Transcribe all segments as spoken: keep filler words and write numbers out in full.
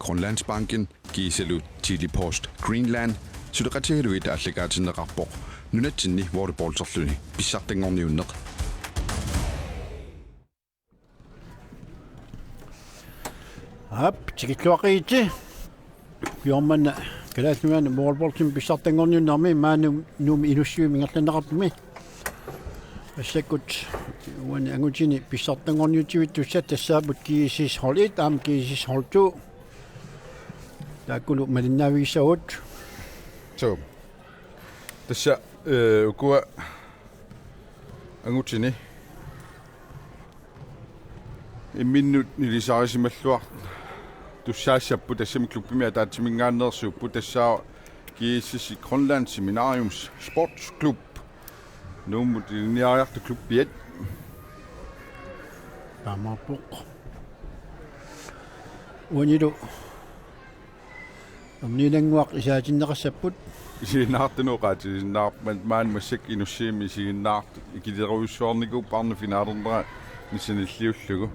Grønlandsbanken kiisalu Tele-Post Greenland suleqatigalugit aallakaatinneqarpoq nunatsinni volleyballterluni pissartanngorniunneq. Aap, tikilluaqigitsi. Ukiormanna Kalaallit Nunaanni volleyballtimi pissartanngorniunnermi maani Nuummi Inussivimmi ingerlanneqartumi. Massakkut uani angutini pissartanngorniutivittut tussat tassaapput G S S hold et aamma G S S hold to. Taakkulu malinnaavigissagut. Suu. Tassa, eh, ukua angutini imminnut nilisarisimalluartussaassapput, tassami klubbimi ataatsiminngaanneersuupput, tassaavoq G S S i Grønland Seminariums Sportsklub. Nuummut ilinniariartut klubbiat. Taamaappoq. Uanilu Erniinnguaq isaatinneqassapput. Isiginnaartunut oqaatigisinnaarpat maani massakkut Inussivimmi isiginnaartut ikilerujussuarnikuupput arnat finaalernera missanilliullugu.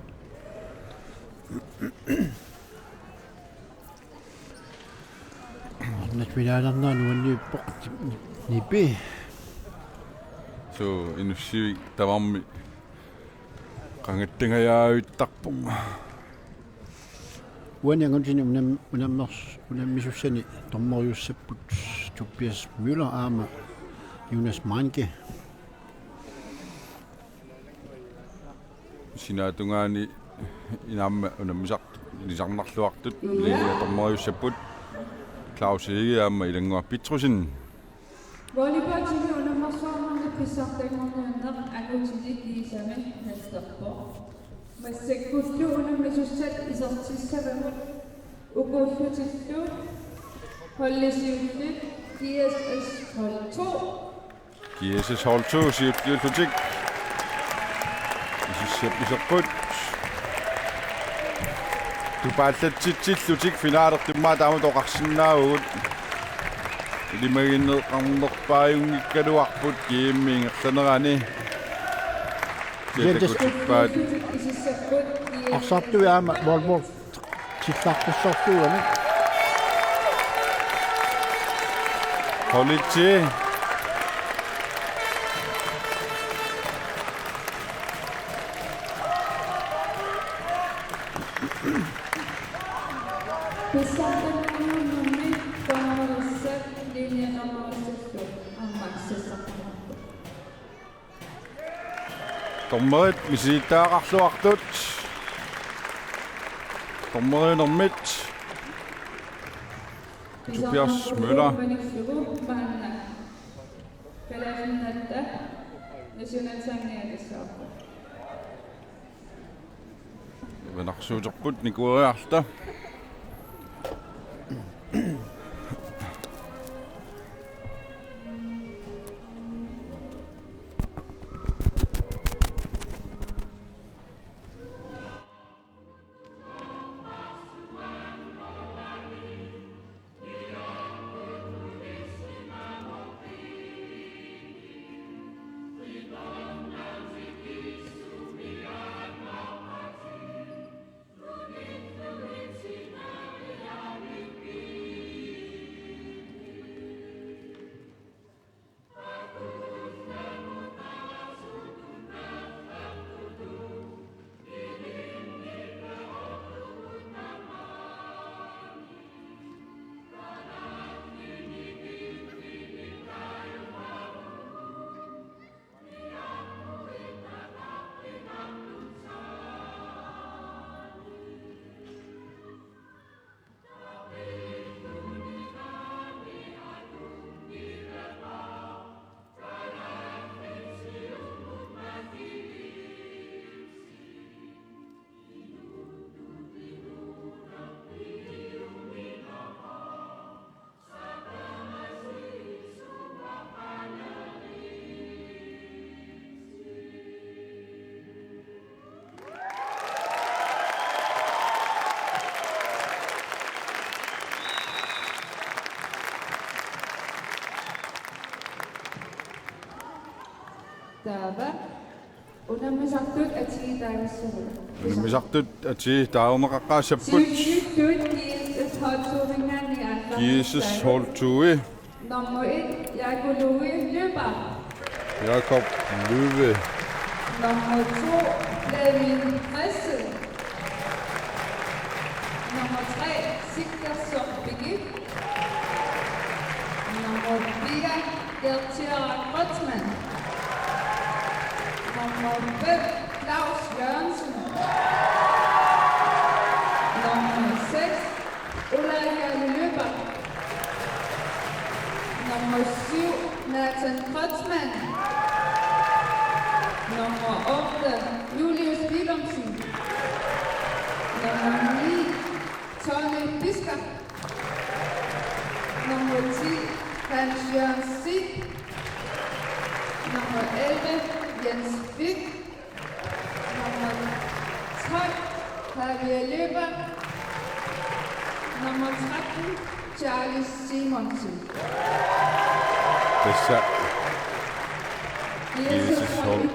Arnat finaalernera nuanniippoq nipi. Suu, Inussivik tamarmik qangattangajaavittarpoq. Uani angutini unam-, unammers-, unammisussani dommeriussapput Tobias Møller aamma Jonas Manke. Sinaatungaani inaamma unammisartut ilisarnarluartut, Lilia, dommeriussapput Claus Egede aamma Ilannguaq Petrussen. Volleyballtimi unammersuarnermi pissartanngorniunneq angutini kiisami hallerpoq. Massakkullu unammisussat isertissavagut ukuullutillu holdit siulliit G S S hold to. G S S hold to siulliullutik isissap iserput. Tupaallatsitsillutik finaalertummaa taamatut oqarsinnaavugut. Ilimagineqarnerpaajunngikkaluarput G M-i ingerlanerani. Siatakutippaat. Arsartui aamma volleyball tillartussortuugami. Holdit. Pissartanngorniunnermi dommerissat linje nummer sytten aamma sassartagarput. Dommerit misilittagaqarluartut. Dommeriunermit Tobias Møller. Kalaallit Nunaata nationalsangia tassaavoq. Ivanarsuuterput Nikueriarta. Taava unammisartut atii taagissavagut. Unammisartut atii taaneqaqqaassapput. Siulliuttut G S S G S S hold to-i. Nummer et, Jakob Løve. Jakob Løve. Nummer to, Flemming Christen. Nummer tre, Sigurd Birgit. Nummer fire, Gertjera Kreutzmann. Nummer fem, Claus Jørgensen. Nummer seks, Ulrik Løber. Nummer syv, Nathan Kreutzmann. Nummer otte, Julius Willumsen. Nummer ni, Tony Bisker. Nummer ti, Hans Jørgen Sieg. Nummer elleve, Jens Wick. Nummer tolv, Javier Løber. Nummer tretten, Charlie Simonsen. Tassa G S S hold,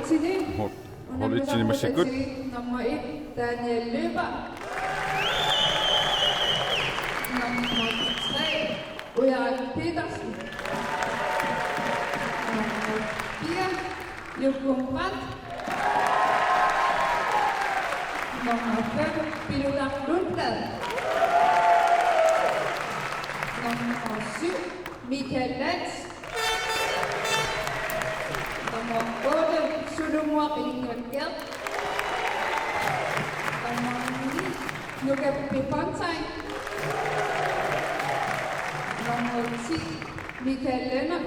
hold, hold et-imi massakkut. Nummer et, Daniel Løber. Nummer tre, Ulrik Petersen. Nummer fire, Jokum Brandt. Nummer fem, Pilutar Lundblad. Nummer syv, Michael Lantz. Nummer otte, Solomon Ilinger. Nummer ni, Nuka Pipontai. Nummer ti, Michael Lennert.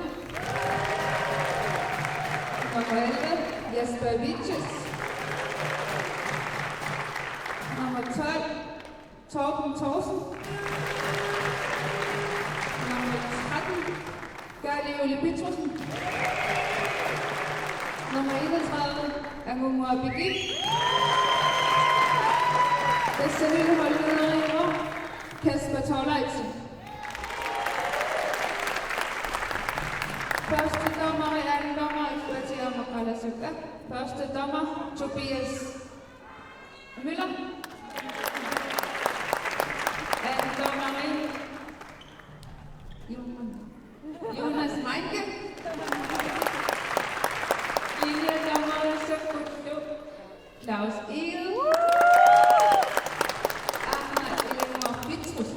Nummer elleve, Jesper Vitjes. Nummer tolv, Torben Thorsen. Nummer tretten, Kaali Ole Petrusson. Nummer enogtredive, Angunguaq Bigit. Tassa holdleder, Kasper Thorleifsen. Første dommer, anden dommer, Ifuatigiit Ammaqalasukka. Første dommer, Tobias Møller. Anden dommer, Jonas Meinke. Tredje dommer, Sukutlu Claus Egede. Anna Eleanor Petrus.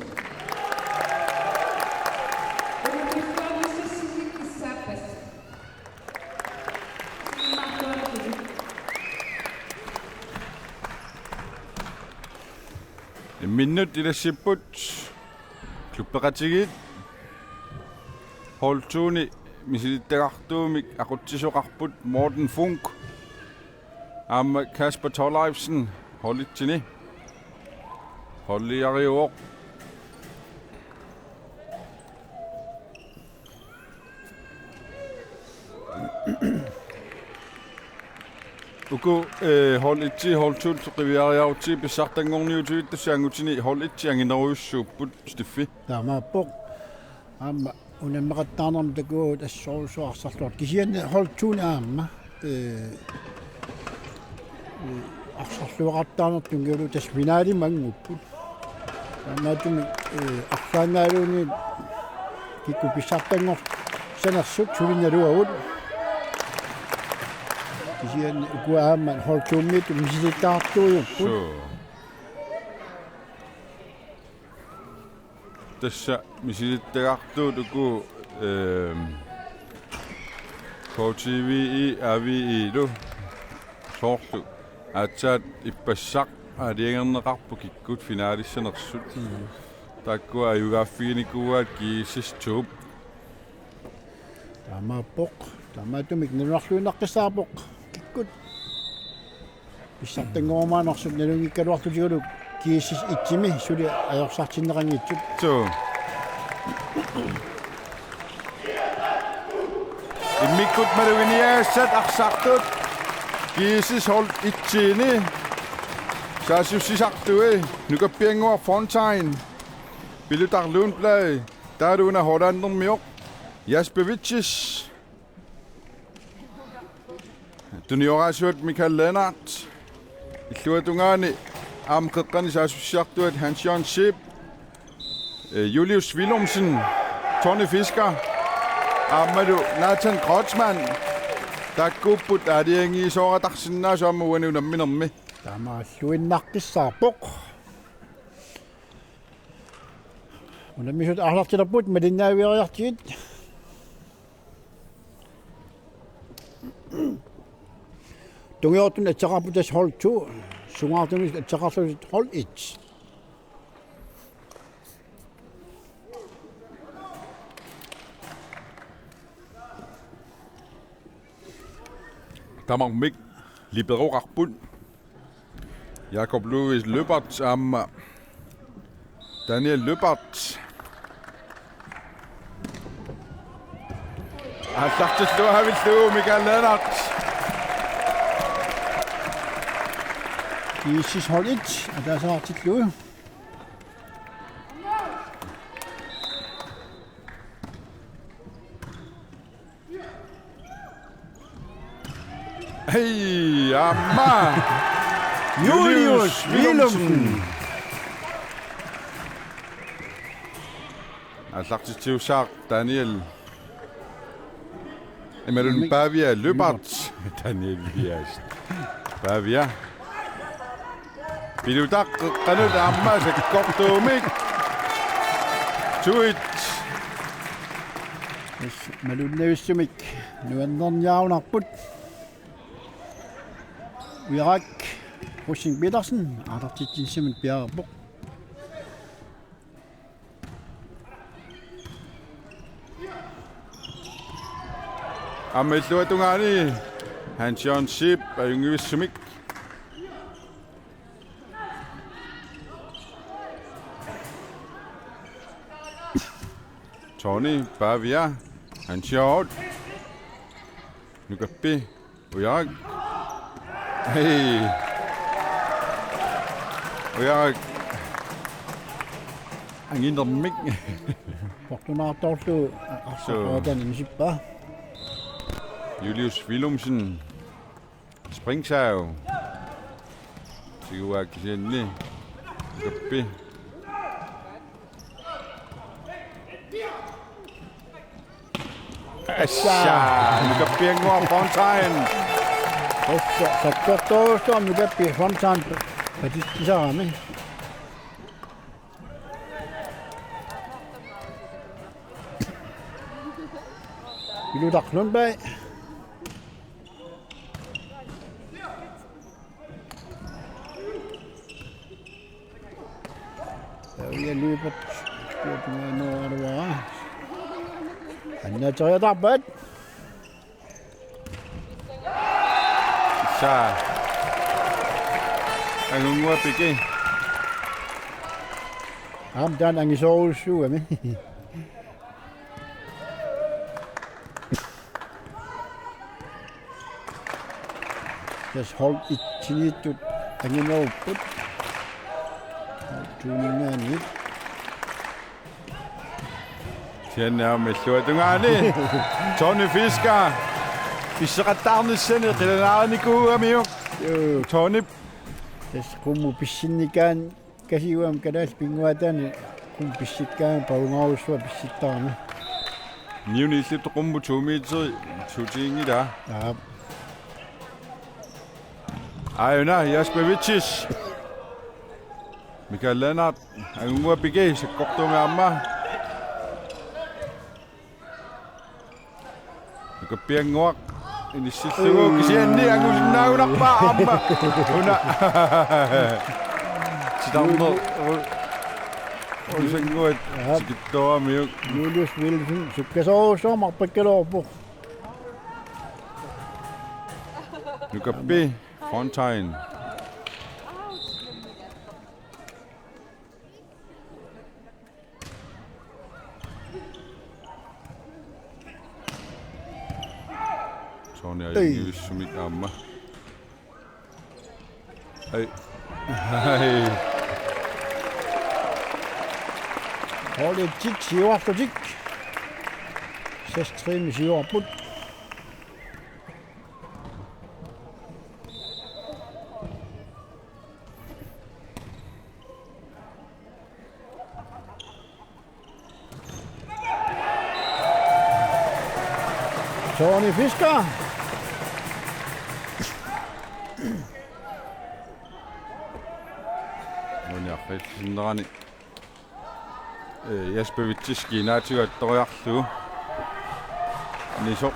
Ole Petrus, Sissel Sapas. Imminnut ilassipput klubbeqatigiit hold to-mi misilittagartuumik aqutsisoqarput Morten Funk aamma Kasper Thorleifsen hold et-imi. Holdiariuvoq. Uku, eh, hold et-it, hold to-t qiviariarutsigit pissartanngorniutigittut angutini hold et-it anginerujussuupput, Steffi. Taamaappoq. Aamma unammeqattaarnermi takuagut assorsuaq arsarluartut. Kisianni hold to-mi aamma, eh, eh, arsarluaqattaarnertut tunngavigalugu tassa finalemi angupput. Taamaattumik, eh, arlaannaalluunniit kikkut pissartanngorsanersut suli naluagut. Kisianni ukua aamma hold to-miittut misilittagartuujupput. Suu. Tassa misilittagartuut uku, ehm, K T V-i, A V I-lu soorlu aatsaat ippassaq aalajangerneqarput kikkut finalissanersut. Mm. Taakkua ajugaaffiginikuuaat G S S to-p. Taamaappoq. Taamaattumik nalunarluinnaqqissaarpoq. Kikkut pissartanngorumaarnersut nalunngikkaluartutigalugu G S S et-imi suli ajorsartinneqanngitsut. Suu. Immikkut maluginiagassat arsartut G S S hold et-iini saassussisartui Nukappiannguaq Fontain, Pilutar Lundblad, taavalu una hollandermioq Jasper Vitsis. Tuniorasuat Michael Lennart. Illuatungaani aamma qeqqani saassussisartuat Hans Jørgen Schiep. Julius Willumsen, Tony Fisker aammalu Nathan Kreutzmann taakkuupput aalajangiisoortarsinnaasut aamma uani unamminermi. Taamaalluinnaqqissaarpoq. Unammisut aallartilerput malinnaaviariartigit. Tunngasuup ateqarput tassa hold to, sungaartumik ateqarlutik hold et. Tamarmik liberoqarput. Jakob Louis Lyberth aamma Daniel Lyberth. Aallartillugu avillugu Mikael Lennert. G S S hold et, ataaseqartillugu. Hej, aamma. Julius Willumsen. Aallartitsiussaaq Daniel. Imaluunniit Pavia Lyberth. Daniel Elias. Pavia. Pilutaq qeqqanut aamma sakkortuumik. Tuit. Yes, malunnavissumik nuannerniarunarput. Ujarak Rosing Petersen, aallartitsinissamut piareerpoq. Aamma illuatungaani Hans Jørgen Schiep ajunngivissumik. Tony, Pavia, Hans Jørgen. Nukappi, Ujarak. Hej. Ujarak. Anginermik. Portunaartorlu arsaqaatan inisippaa. Julius Willumsen. Springsav. Tiguaa kisianni. Kappi. Assa, Nukappiannguaq Fontain. Assa, sakkortoorujussuaq Nukappi Fontain patitsisarami. Pilutaq Lundberg. Pavia Lyberth. Skuup tungaanut aluaa. Annateriataarpaat. Saa. Angunnguaq Piki. Aamma taanna angisoorujussuugami. Tassa hold et-imiittut anginerupput. Hold to-minngaanniit. Kisianni aamma illuatungaani. Tony Fisker. Pisseqattaarnissani qilanaarnikuugamiuk. Joo. Tony. Tassa qummut pissinnikaan Kasiuam Kalaallit Pinnguaataani qummut pissikkaangat pavungaarujussuaq pissittarami. Niuni illuttut qummut to meteri tutiinngilaa. Aap. Aajuna Jaspevicius. Mikael Lennart, Angunnguaq Piki, sakkortuumik aamma. Nukappiannguaq inissillugu kisianni angusinnaagunarpaa aamma. Una. Titarneq. Ol-, Olsennguaq. Aap. Tikittuaramiuk. Julius Wilson sukkasoorujussuarmik arpakkaluarpoq. Nukappi Fontain. Sonia. Ei. Ajunngivissumik aamma. Ei. Ei. Hold et-it siuarlutik. Seks tre-mik siuarput. Tony Fisker. Uani arriitsinnerani. Ee, Jasper Vitsis kiinaatigut attoriarlugu. Nisoq.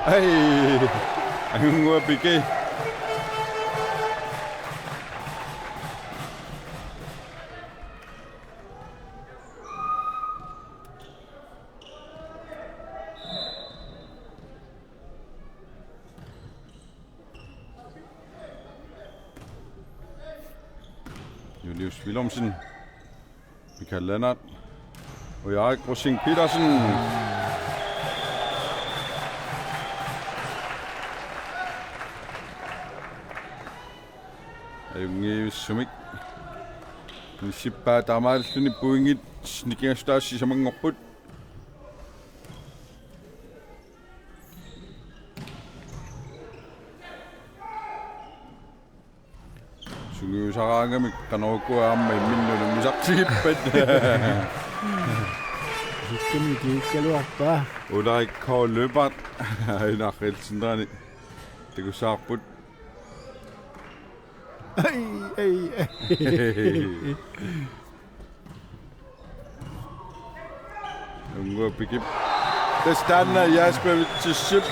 Ai, Angunnguaq Piki. Julius Willumsen. Michael Lennart. Ulrik Rosing Petersen. Ajunngivissumik. Nissippaa taamaalilluni pointit nikingassutaat sisamanngorput. Sungiusaraangamik qanoq ukua aamma imminnut unammisartigippat. Sikkimi kiikkaluarpaa. Ulrik K. Løbert. Aina Nielsenrani. Takussavarput. Ai, ai, ai. Angunnguaq Pikip. Tassa taanna Jasper Vitsisip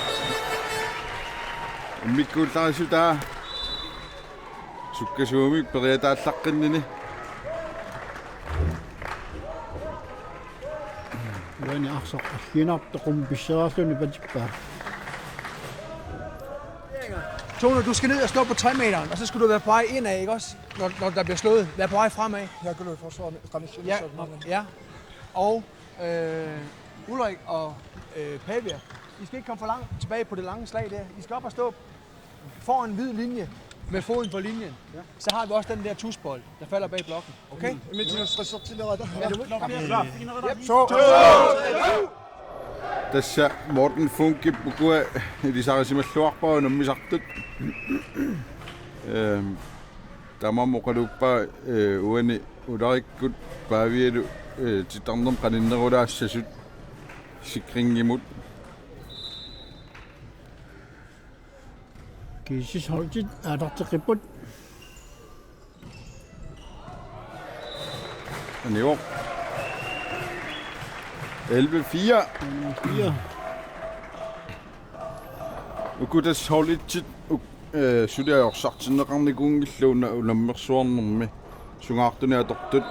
immikkuullarissutaa sukkasuumik periataallaqqinninni. Uani arsaq alliinartoq qummut pissaarluni patippaa. Tone, du skal ned og stå på tre meteren, og så skal du være på vej indad, ikke også? Når, når der bliver slået. Vær på vej fremad. Jeg kan løbe forsvaret med Granit. Ja, ja. Og øh, Ulrik og øh, Pavia, I skal ikke komme for langt tilbage på det lange slag der. I skal op og stå foran hvid linje med foden på linjen. Ja. Så har vi også den der tusbold, der falder bag blokken. Okay? Mitsinus resortilerata. Tassa Morten Funkip ukua ilisarisimalluarpara unammisartut. Ehm, tamanna oqaluuppaa, eh, uani Ularikkut Paavialu, eh, titarnermut qaninnerulaassasut sikringimut. G S S holdit aallarteqqipput. Anivoq. Elleve fire. Fire. Uku tassa holdit uk-, eh, suli ajorsartinneqarnikuunngillat una-, unammersuarnermi sungaartunik atortut.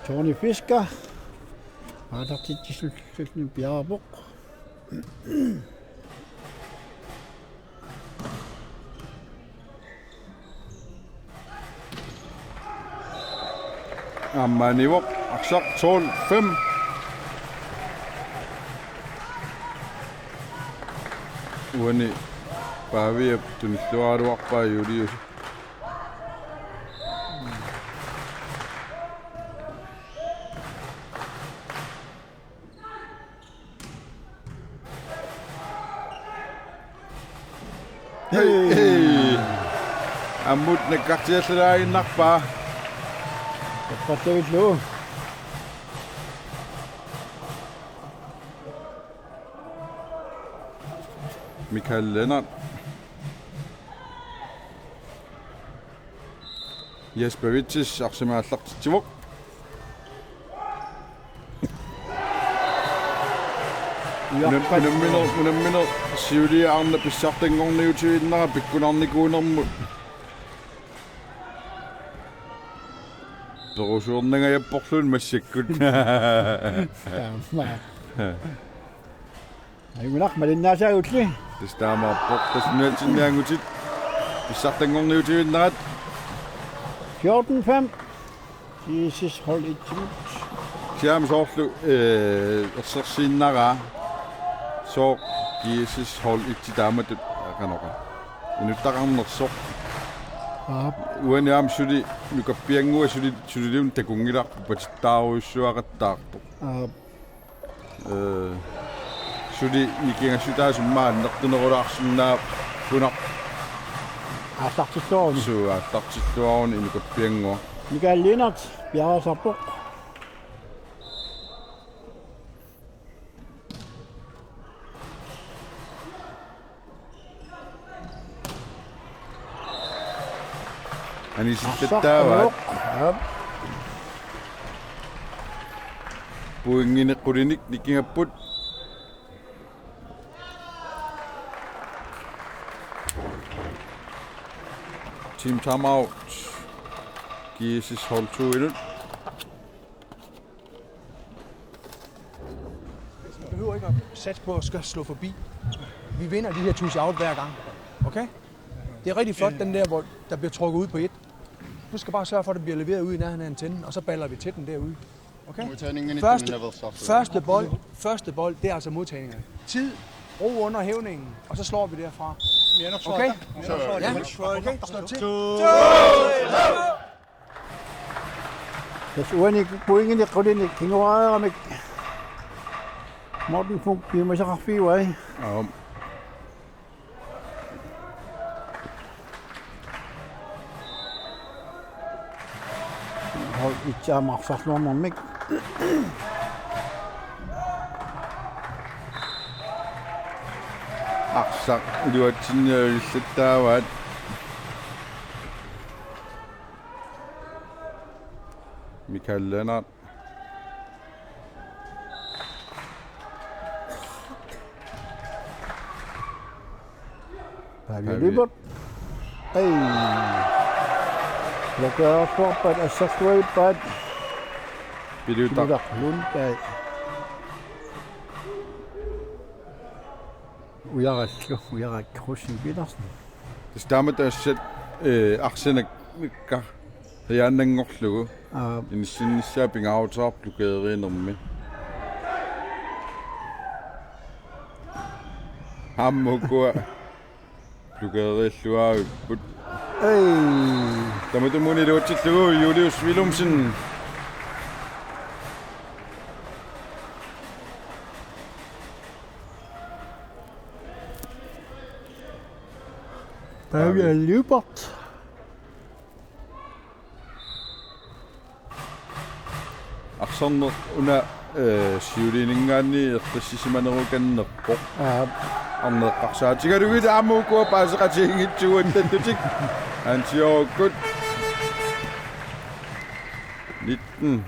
Tony Fisker. Aallartitsisulluni piareerpoq. Aamma Anivoq, arsaq tolv fem. Uani Paaviap tunilluaraluarpaa Julius. Hey, hey. Ammut nakkartiallalaaginnarpaa. Tappatavillu. Michael Lennart. Jesper Vitsis arsamik aallartitsivoq. Unam-, unammineq, unammineq siuliani arnaq pissartanngorniutiinnarlugu pikkunarnikuunermut. Perusuornangajapporluunniit massakkut. Taama. Ajunnginaq malinnaasaagut. Tassa taamaappoq, tassa nunatsinni angutit pissartanngorniutiinnarlugu. Fjorten fem. G S S hold et-imut. Siam soorlu, eh, ersersiinnaraa. Sooq G S S hold et taamatut, qanoq-una, inuttaqarnersoq. Aap. Uani aamma suli nukappiannguaq suli, suliluunniit takunngilarput patittaarujussuaqattaartoq. Aap. Ee, suli nikingassutaasumik annertunerulaarsinnaagunarpoq. Aallartilluaruni. Suu, aallartilluaruni nukappiannguaq. Mikael Lennert piareersarpoq. Anisittattaavaat. Aap. Pointinik qulinik nikingapput. Team timeout. G S S hold to-inut. Vi behøver ikke at satse på at skal slå forbi. Vi vinder de her touch out hver gang. Okay? Det er rigtig flot, den der, hvor der bliver trukket ud på et. Du skal bare sørge for, at der bliver leveret ud i nærheden af antennen, og så baller vi til den derude. Okay? Modtagningen i første, første bold, første bold, det er altså modtagningen. Tid, ro under hævningen, og så slår vi derfra. Okay? Ja, okay, slå til. Tassa uani pointinik qulinik kinguaaramik. Morten Funk piumasaqarfiup vai? Aap. Hold et aamma arsarluarnermik. Arsaq iluatsinniarlugu ilillattaavaat. Mikael Lennert. Pavia Lyberth. Ei. Blokeersuarpat assersuarpat. Pilutak. Pilutak Lundblad. Ujarallu, Ujarak Rosing Petersen. Tassa taamatut assat, ee, arsaannik nikka hiaannanngorlugu. Aap. Inissinnissaa pingaaruteqarpoq blokeeriinermi. Aamma ukua blokeeriilluarukkit. Ei. Tamatumuuna iluatsillugu Julius Willumsen. Pavia Lyberth. Arsarneq una, ee, siuliininngaanniit eqqissisimanerukannerpoq. Aap. Arneeqqarsaatigalugit aamma ukua paaseqatiginngitsugut attattutik. Ansiorukkut. Nitten.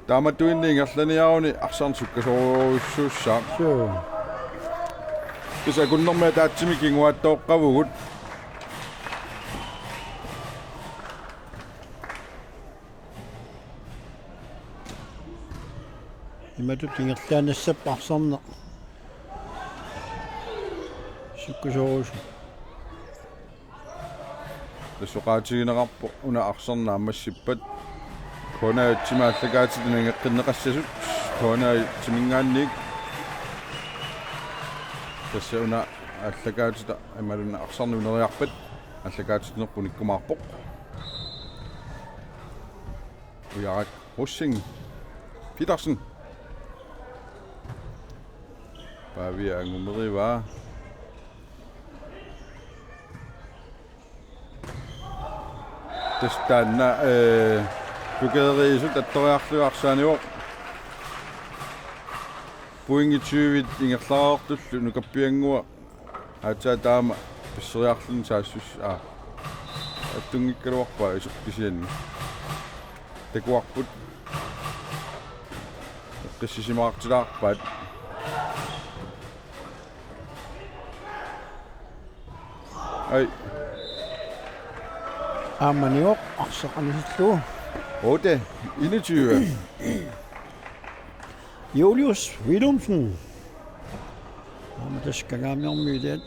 Taamatuinnaq ingerlaniaruni arsarneq sukkasoorujussuussaaq. Suu. Kisianni akunnermik ataatsimik kinguaattooqqavugut. Imatut ingerlaannassappat arsarneq sukkasoorujussuuvoq. Tassa oqaatigineqarpoq una arsarneq naammassippat. K N R-imik aallakaatitut nangeqqinneqassasut. K N R-iminngaanniit. Tassa una aallakaatitut imaluunniit arsarneq uneriarpat aallakaatitut unikkumaarpoq. Ujarak Rosing Petersen. Pavia angumerivaa. Tassa taanna, ee, blokeeriisut attoriarlugit arsaanivoq. Pointit tyve ingerlareertullu nukappiannguaq aatsaat taama pisseriarluni saassus-, aa, attunngikkaluarpaa isoq kisianni. Takuarput. Eqqissisimaartilaarpaat. Ai. Aamma niuq arsaq anisillugu. Otte enogtyve. Julius Willumsen. Aamma tassa Kangaamiormiut.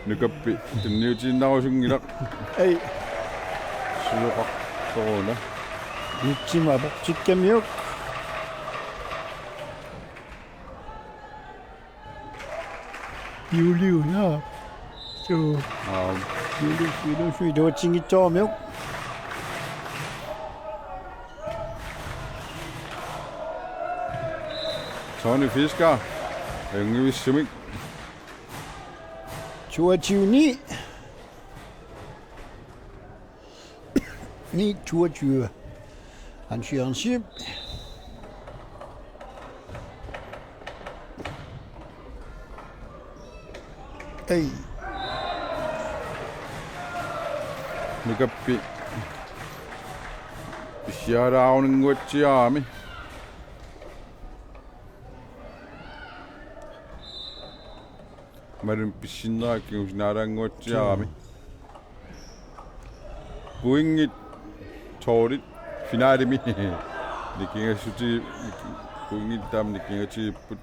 Nukappi tunniutiinnarusunngilaq. Ei. Sioqartoruna. Nitsima aportikkamiuk. Juliu, ja. Suu. Aap. Juliu, Juliu, Juliu, iluatsinngitsooramiuk. Tony Fisker. Ajunngivissumik. Toogtyve ni. Ni toogtyve. Hans Jørgen Schiep. Ei. Nukappi. Pissiaraaruninnguatsiarami. Imaluunniit pissinnerat kingusinaalaannguatsiarami. Pointit tolvit finalimi. Nikingassuti-, pointit taama nikingatigiipput.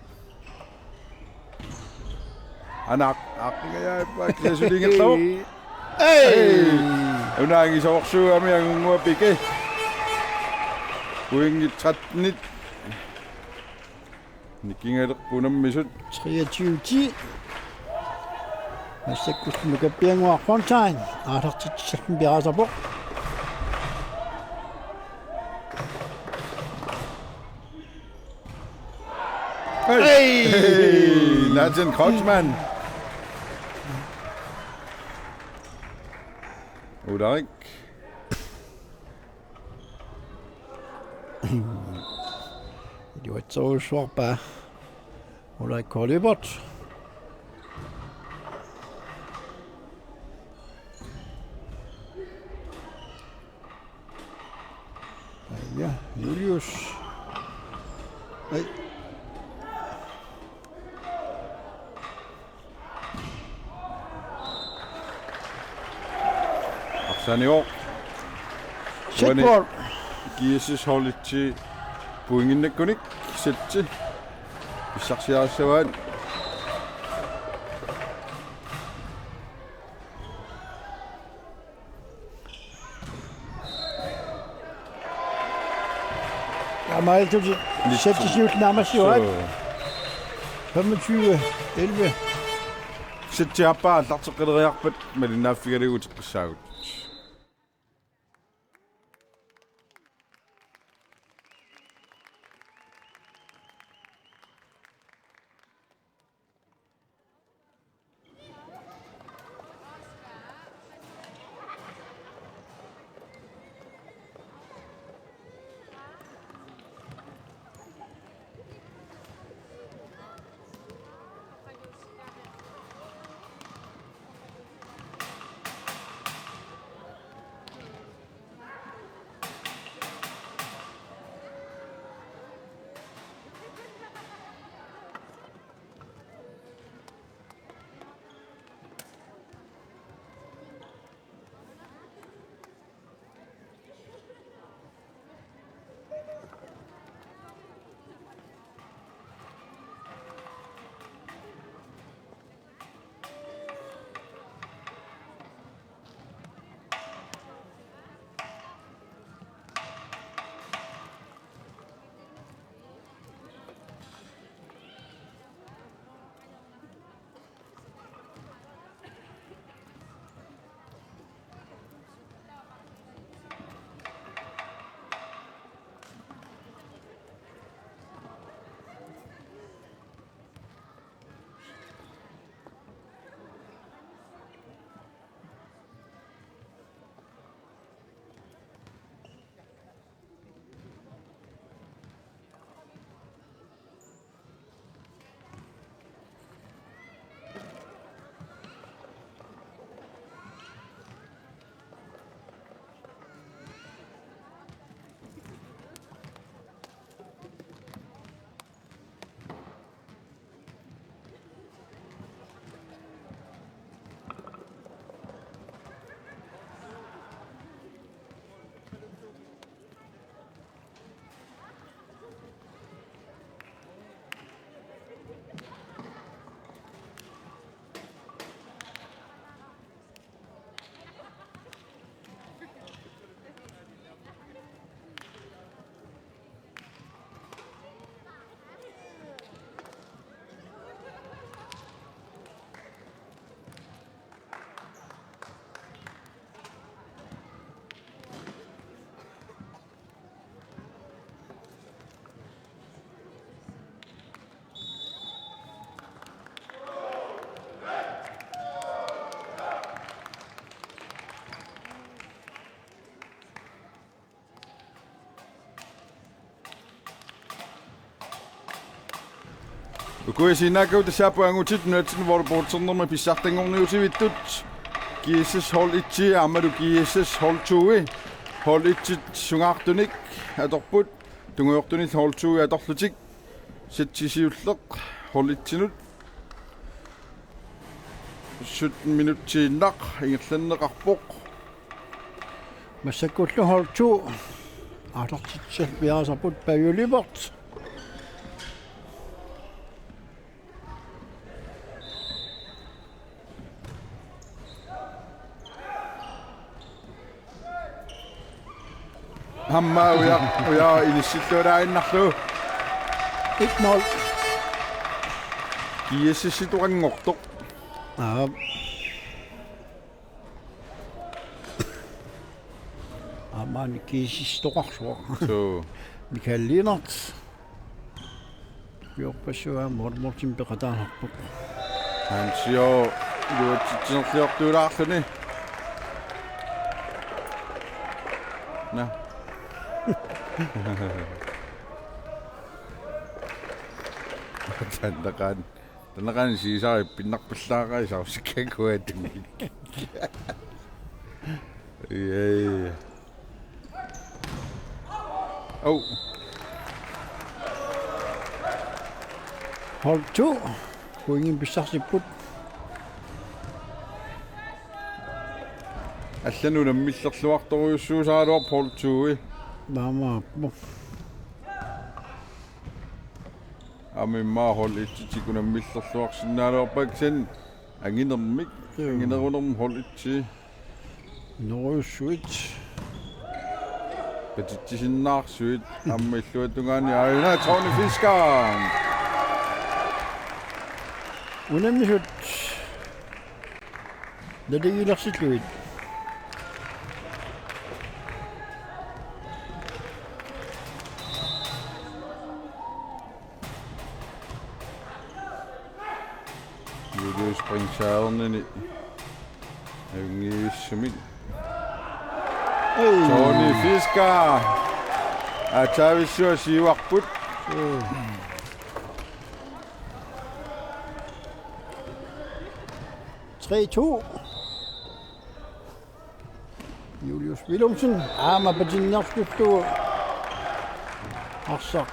Anak, aqqigajaappa kingasuliinngillugu. Ei! Ei! Unaangisoorsuugami angunnguaq Pike. Pointit trettenit. Nikingalerput unammisut. Treogtyve ti. Massakkut Nukappiannguaq Fontain. Aalartitsissallugu piareersarpoq. Ei! Ei! Nathan Kreutzmann. Ulrik. Iluatserujussuarpaa Ulrik K. Lyberth. Ja, Julius. Ei. Arsaniuvoq. Set ball. G S S holditsi pointinnakkunik setti. Pissarsiarissavaat. Ja, Mailtuti. Setti siulleq naammassivaat. Suu. Femogtyve elleve. Setti aappaa aallarteqqileriarpat malinnaaffigalugu uteqqissaagut. Kuisiinnaakkagut tassaapput angutit nunatsinni volleyballsernermi pissartanngorniutivittut. G S S hold et aammalu G S S hold to. Hold et sungaartunik atorput. Tungujortunik hold to atorlutik. Sætti siulleq hold et-inut. Sytten minutsiinnaq ingerlanneqarpoq. Massakkullu hold to. Aallartitsillugu piareersarput Pavio Lyberth. Aamma uja, uja inissilluaraaginnarlugu. Et nul. G S S-itoqanngortoq. Aap. Aamma G S S-itoqarsuaq. Suu. Michael Lennert. Ukiorpassuit Morten Mortensen peqataasarpoq. Hansio iluatsitsinerliortuulaarluni. Naa. Tandaqan. Tandaqan siisari pinnarpallaaqai sausikkakuatuni. Jee. Au. Hold to. Pointit pissarsipput. Allanut unammillerluartorujussuusaraluarpoq hold to-i. Maama. Aamma immaqa hold et-itik unammillerluarsinnaagaluarpakka kisianni anginermik. Joo. Anginerunermik hold et-i. Norujussuit. Patitsisinnaarsuit aamma illuatungaani aajuna Tony Fisker. Unammisut naligiilersillugit. Julius Springsteen ajunngivissumik. Ei. Tony Fisker. Aatsaavissua siuarput. Tre to. Julius Willumsen. Aamma patinnerskuttu. Arsaq.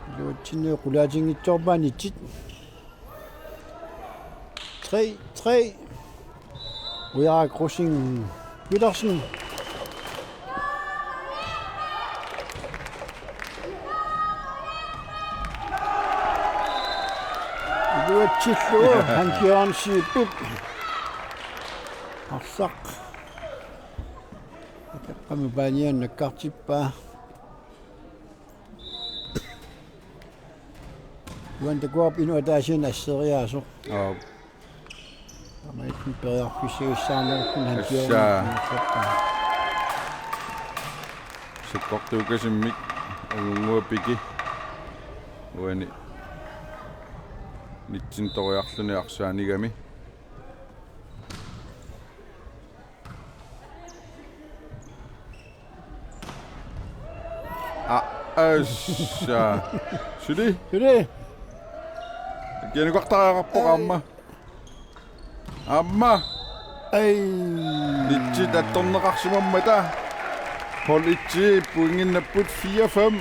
Iluatsinni qulaatinngitsoorpaanitsit. Tre tre. Ujaak Rosing Petersen. Iluatsillugu Hans Jørgen Skibby. Arsaq. Akeqqami paanianut nakkartippaa. Juan takuarput inuk ataasiinnaq asseriaasoq. Aap. Taamaattumik periarfissagissaarnerput Hans Jørgen. Tassa. Sakkortuukasimmik angunnguaq Piki. Uani. Nitsin toriarluni arsaanigami. Aa, assa. Suli. Suli. Kianukartariaqarpoq aamma. Aamma. Ei. Nitsit attorneqarsimammata. Hold et-i pointinnapput fire fem.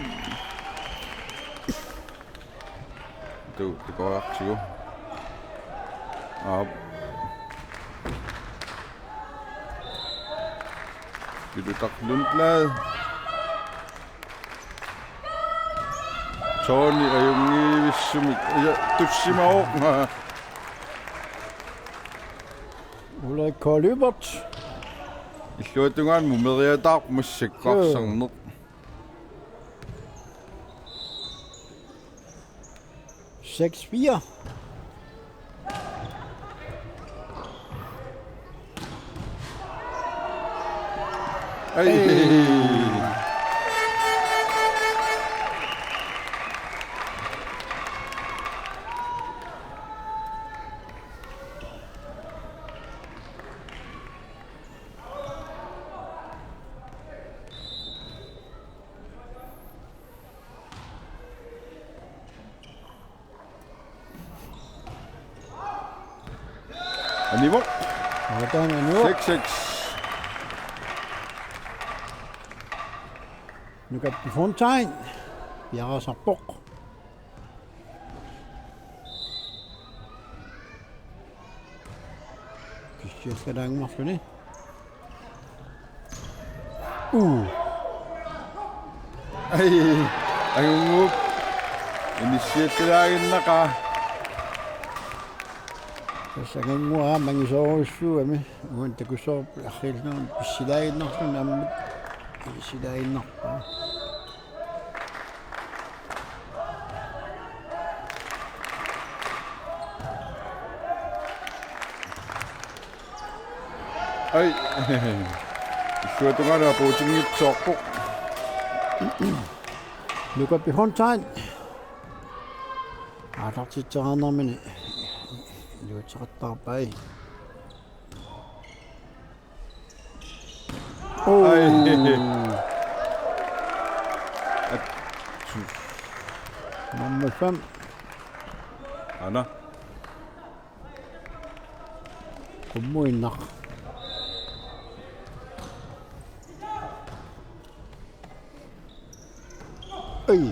Tu, takuartigu. Aap. Pilutaq Lundblad. Tony ajunngivissumik. Ja, tussimavoq. Ulrik K. Lyberth. Illuatungaanut mumeriataarpoq massakkut arsarneq. Seks fire. Ei. Ei. Anivoq. Aataani anivoq. Seks seks. Nukappi Fontain. Piareersarpoq. Kissiassalaannguarluni. Uu. Ai, angunnguup. Inissiallalaaginnaqaaq. Tassa angunnguaq mangisoorujussuugami. Uani takussoorpoq arriillugu pissilaaginnarluni aamma. Pissilaaginnarpaa. Ai. Illuatungaanut apuutinngitsoorpoq. Nukappi Fontain. Aallartitseqarnermini iluatseqattaarpai. Ai. Atsu. Nummer fem. Ana. Qummuinnaq. Ai.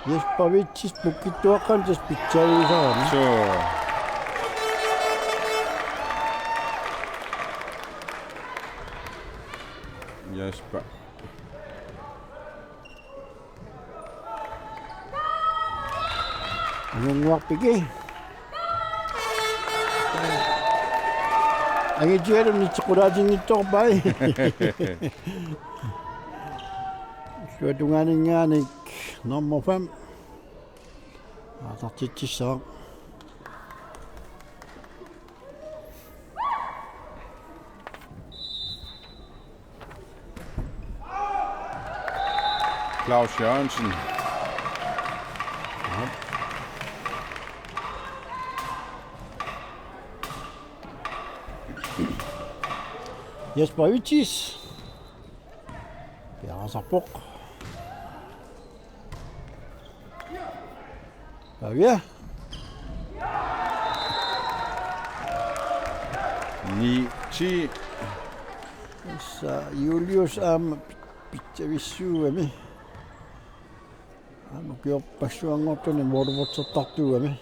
Jesper Vitsis pukkittuaqqamik tassa pitsaavisarami. Suu. Jesper. Angunnguarpik. Angitigaluni sequlaatinngitsoorpai. Illuatungaaninngaanniit nummer fem. Aallartitsissaaq. Claus Jørgensen. Jesper Vitsis. Piareersarpoq. Pavia. Ni ti. Tassa Julius aamma pitsavissuugami. Aamma ukiorpassuanngortuni målmandsertartuugami.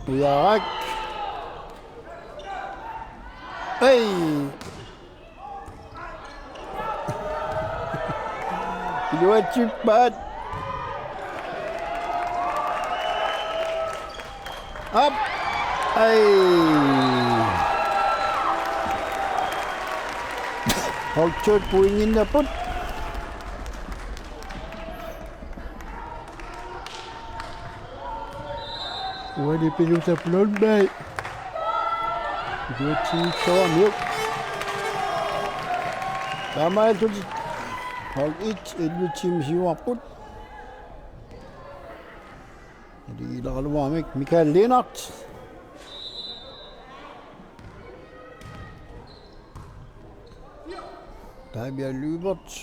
Ujarak. Ei. Iluatsippaat. Op. Ei. Hold to pointinnapput. Uani Pilusa Blomberg. Iluatsivissuarmiuk. Taamaalillutik hold et, elleve timer siuarput. Eli ilaraluarmik Michael Lennert. Pavia Lyberth.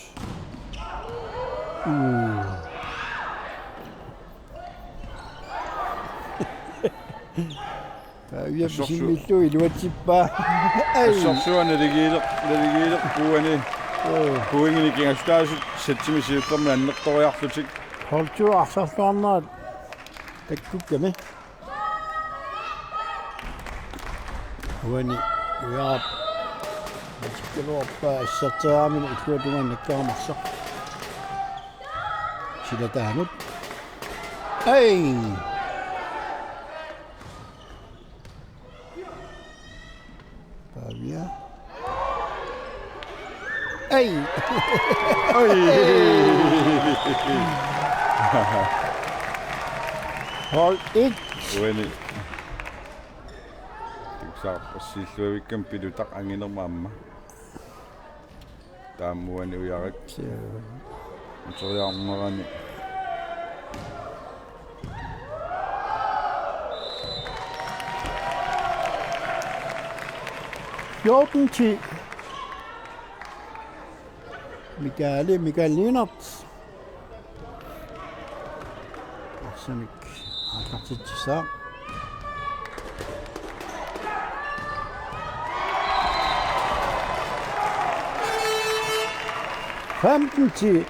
Uu. Pavia Sorsu- pisimillugu iluatsippaa. Ei. Sorsuani naligiileq, naligiileq puuani. Uu. Puuingini kingassutaasut setsimik siullermik annertoriarlutik. Hold to arsarluarnerat takkukkami. Uani Ujaap. Matikkaluarpaa asserteriaramini illuatungaani nakkaramassaq. Silataanut. Ei! Pavia. Ei! Ei! Hold et. Uani. Tiksaarpassuilluavikkami Pilutaq anginerma aamma. Taamani Ujarak. Suu. Materiarnerani. Fjorten ti. Michael, Michael Lennert. Samik aallartitsissaaq. Femten ti.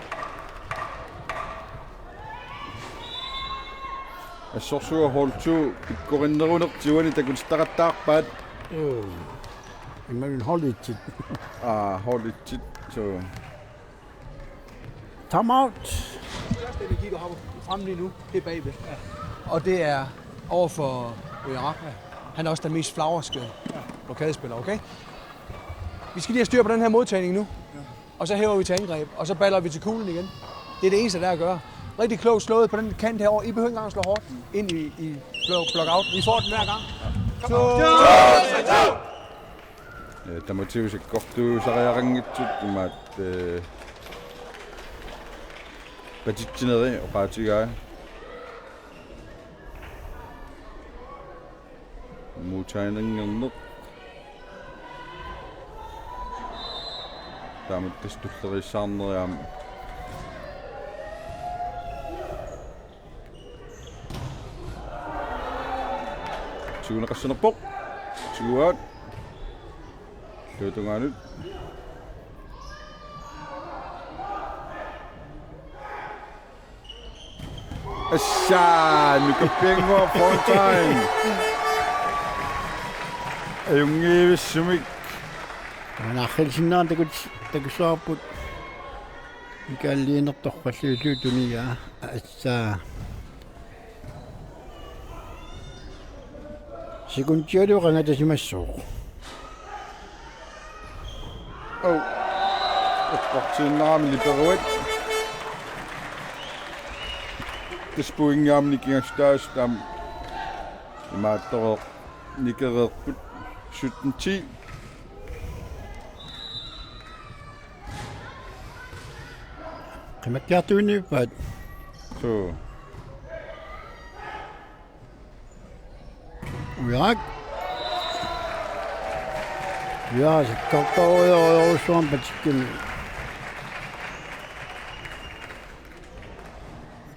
Assorsuaq hold to pikkorinnerunertiuani takutitaqattaarpaat. Øh. Immaluunniit hold et-it. Aa, hold et-it. Så. Time out. Største energi, du har fremme lige nu, det er bagved. Og det er over for Ujarak. Han er også den mest flagrende blokadespiller, okay? Vi skal lige have styr på den her modtagning nu. Og så hæver vi til angreb, og så baller vi til kuglen igen. Det er det eneste, der er at gøre. Rigtig klogt slået på den kant herover. I behøver ikke engang at slå hårdt ind i, i blok-, blockout. Vi får den hver gang. Kom. Eh, tamatsigut sakkortuusariaqanngitsut imaat, eh, patitsinerit oqaatigai. Modtagernerneq. Taamatut tulleriissaarneriaam. Tiguneqassanerpoq. Tiguaat. Illuatungaanut. Assaa, Nukappiannguaq Fontain. Ajunngivissumik. Anarhilsinnaantakut takussavarput. Mikalliinertorfalliullu tunia. Assaa. Sekundialu qangatasimassuuq. Oh. Eqqortiinnarami niperuat. Tassa pointiaamma nikingassutaasut aamma imaattoreerput, nikereerput sytten ti. Qimakkiartuinnarpaat. Suu. Ujarak. Ja, sakkortoorujorujussuarmik patikkami.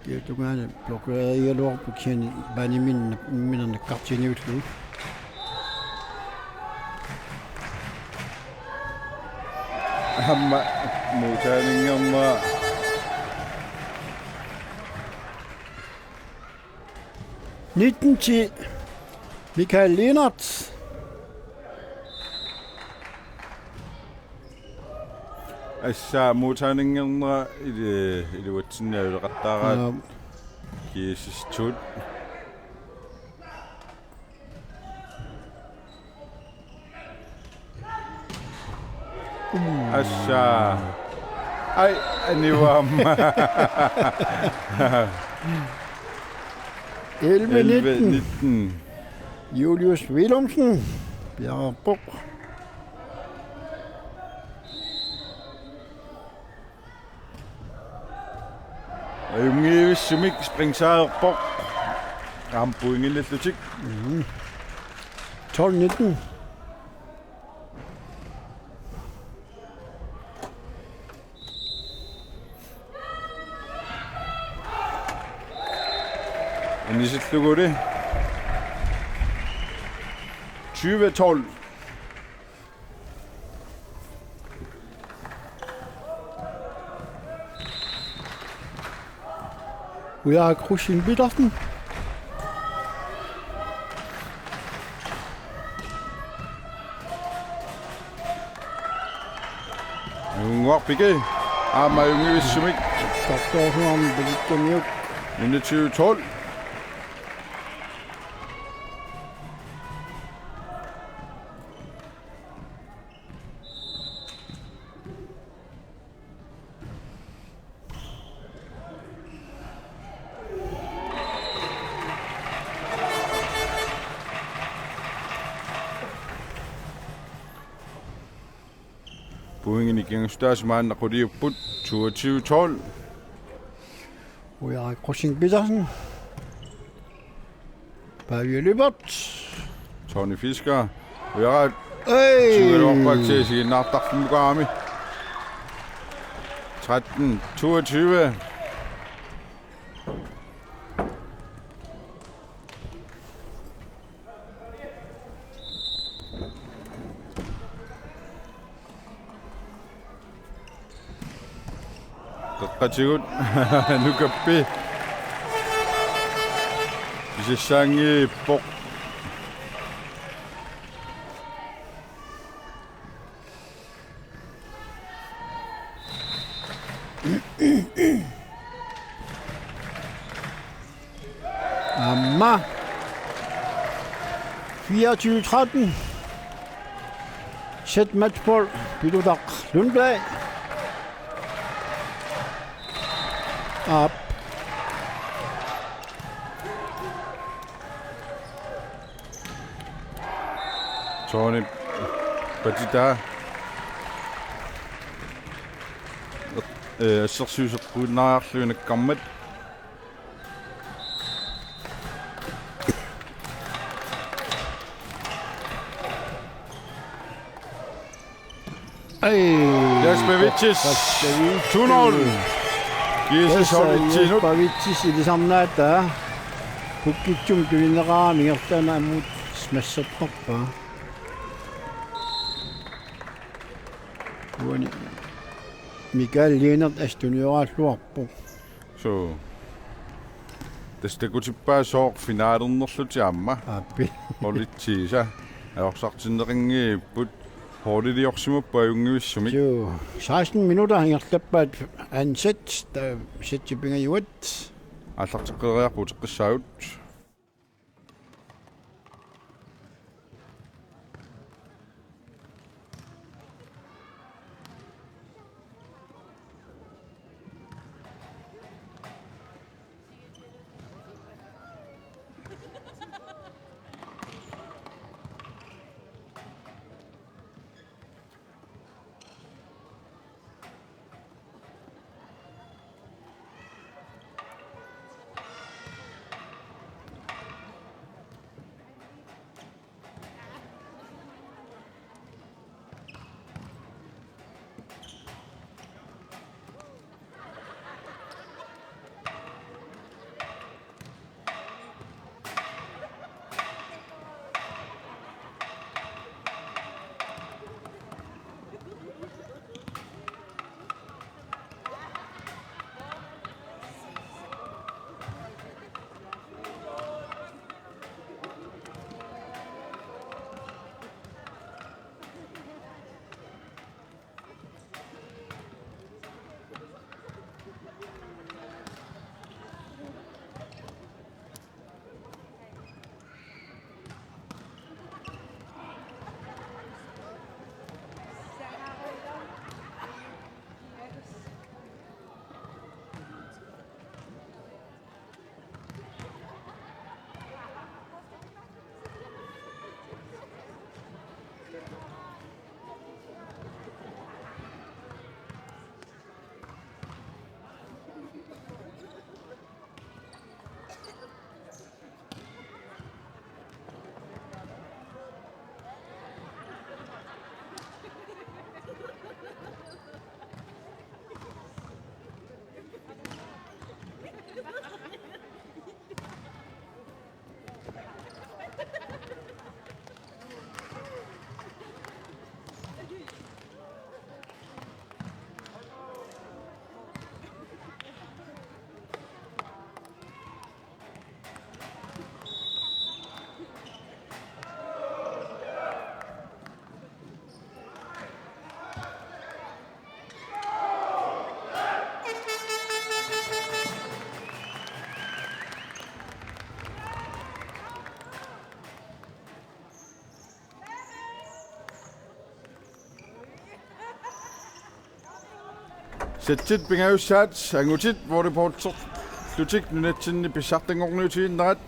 Kiatungaani blokeerigaluarpoq kisianni baneminni, minnerni nakkartiiniullugu. Aamma modtagernerneq. Nitten ti. Michael Lennert. Assaa modtagernerneq ili-, iluatsinni ajuleqattaaraat. Aap. G S S to. Assaa. Ai, anivoq aamma. Elleve nitten. Elleve nitten. Julius Willumsen. Bjarpok. Ajunngivissumik springsaarpoq. Aamma pointinnaallutik. Mhm. Tolv nitten. Anisilluguli. Tyve tolv. Ujarak Rosing Petersen. Ajunngivik Piki. Aamma ajunngivissumik. Sakkortoorsuarmik Pikikkamiuk. Enogtyve tolv. Pointinik nikingassutaasut maanna quliupput, toogtyve tolv. Ujarak Rosing Petersen. Pavia Lyberth. Tony Fisker. Ujarak. Hey! Tyve Lorpak til sin aftakten mukaami. Tretten toogtyve. Atigut Nukappi. Pisassaanngippoq. Aamma fireogtyve tretten. Sæt matchball. Pilutaq Lundblad. Aap. Tony patitaa. Ee, assersuisoqquinnariarlugu nakkarmat. Ai. Jasper Vitsis. Jasper Vitsis. to nul. Kiisa Tassa soritsinut. Jasper Vitsis ilisarnaata. Pukkitsumik tulineqarami ingerlaannaq ammut massertarpaa. Uani Mikael Lienert astunioraluarpoq. Suu. Tassa takutippaa sooq finalernerlutik aamma. Aappi. Holditsiisa. Ajorsartinneqanngipput. Holdiliorsimapput ajunngivissumik. Suu. seksten minutter ingerlappaat anden sæt, taava sætsit pingajuat. Aallarteqqeriarput uteqqissaagut. Sætsit pingajussaat angutit volleyballillutik nunatsinni pissartanngorniutiginnerat.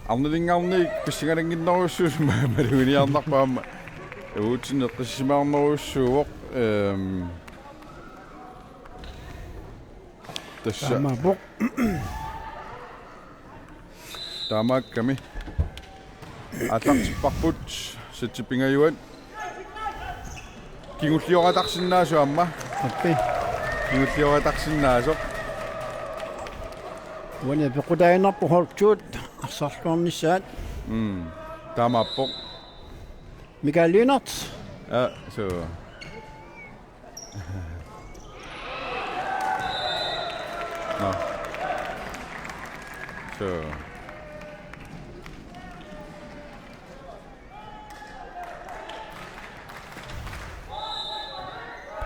Arnalinngaanniit pissanganannginnerujussuuvoq ma-, maluginiarnarpoq aamma. Uatsinnut eqqissisimaarnerujussuuvoq. Ehm. Tassa. Taamaappoq. Taamaakkami. Aallartipparput, sætsit pingajuat. Kingullioratarsinnaasoq aamma. Aappi. Kingullioratarsinnaasoq. Uani peqqutaaginnarpoq holdit arsarluarnissaat. Mm. Taamaappoq. Mikael Lienert. Ja, suu. Nå. Så.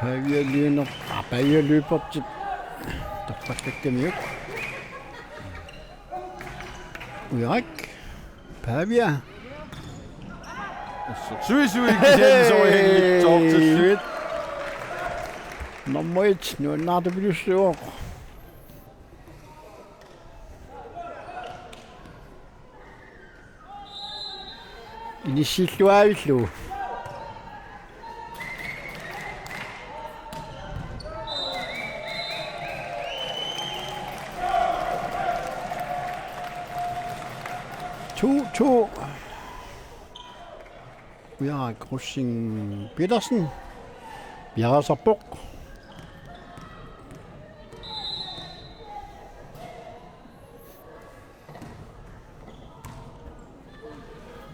Pavia Lyner, ah, Pavia Lyberth. Torrallakkamiuk. Ujarak. Pavia. Sui sui kisianni sorianngitsoortillugu. Nummer et, nuannaartupilussuuvoq. Inissilluaavillugu. To to. Ujarak Rosing Petersen. Piareersarpoq.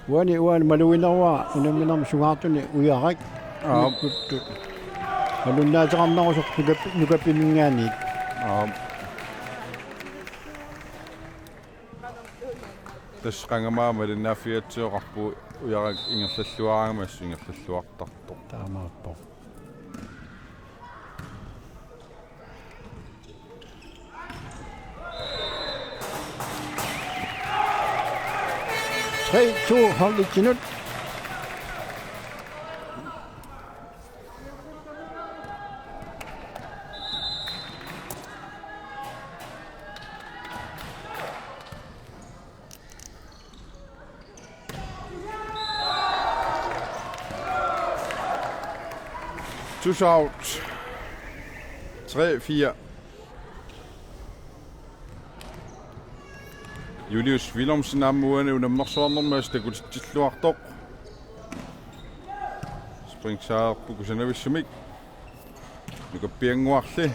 Uani, uani malugineruara unamminermi sungaartuni Ujarak. Aap. Nukuttut. Malunnaateqarnerusoq nukap-, nukappimingaanniit. Aap. Tassa qangamaat malinnaaffigatsigu oqarpugut Ujarak ingerlalluaraangami assut ingerlalluartartoq. Taamaappoq. Tre to, holditsinut. Two out. Tre fire. Julius Willumsen aamma uani unammersuarnermi assut takutitsilluartoq. Springsarput kusanavissumik. Nukappiannguarli.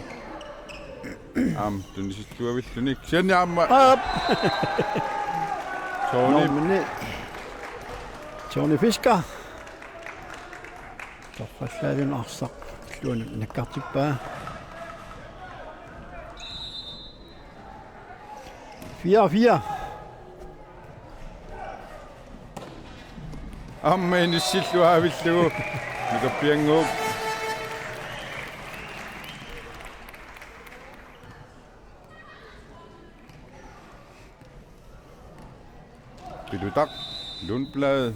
Aamma tunisilluavillunik. Kisianni aamma. Aap. Tony. Nummernit. Tony Fisker. Torrallaallugu arsaq illuanut nakkartippaa. Fire fire. Aamma inissilluaavillugu. Nukappiannguup. Pilutaq Lundblad.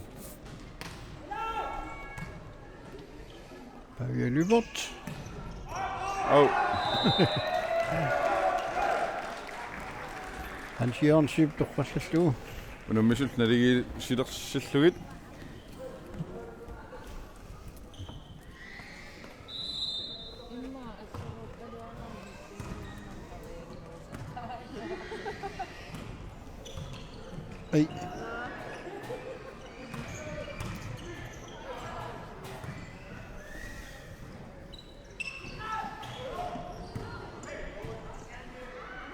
Pavia Lyberth. Au. Hans Jørgen Schiøp torrallallugu. Unammisut naligiissilersillugit. Ei.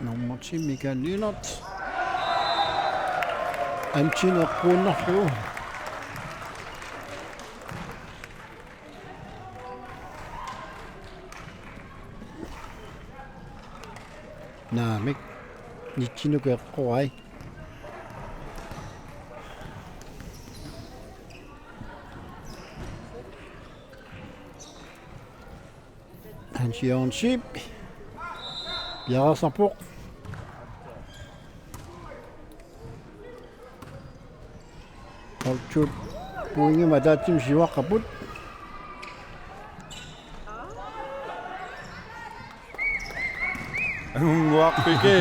Nummer ti, Mikael Lennert. Antin eqquinnarlugu. Naamik. Nitsinuk eqquai. Hans Jørgen Schiøp. Piareersarpoq. Holtut pointimik ataatsimik siuaqqapput. Angunnguarpigi.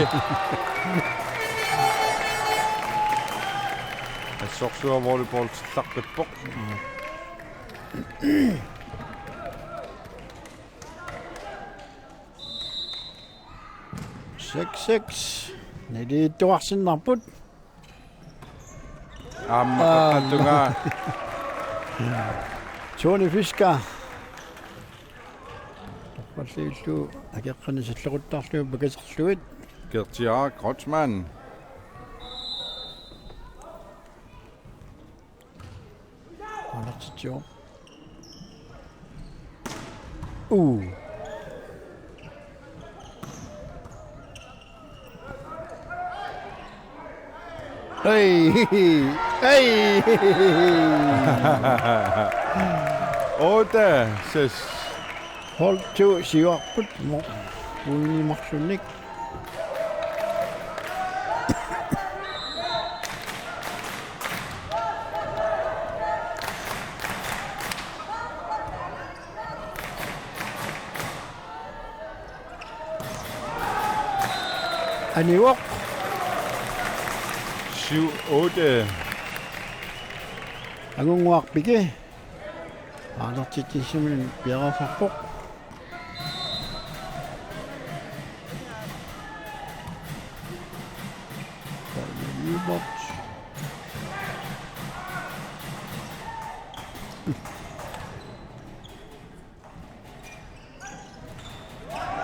Assorsuaq volleyballtillaqqippoq. Seks seks. Naliittuarsinnarput. Aamma. Aamma. Qeqqata tungaa. Tony Fisker. Torrallallugu akeqqanik sallequttarlugu pakaserlugit. Gertiaak Kreutzmann. Alartitsivoq. Uu. Ei! Ei! Otte seks. Hold to siuarput mo. Unimarsunnik. Anivoq. Syv otte. Angunnguarpigi. Aallartitsissummik piareersarpoq.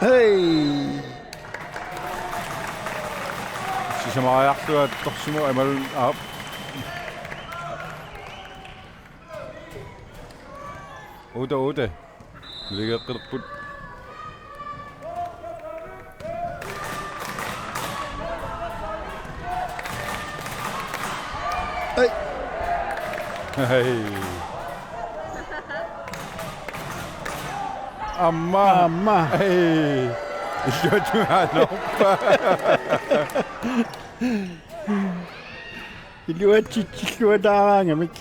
Hej! Sisamariarlunga torsimu imaluunniit aap. Otte otte. Naligeeqqilerput. Hej. Hej. Aamma. Aamma. Hej. Illuatungaannerpa. Iluatsitsilluataaraangamik.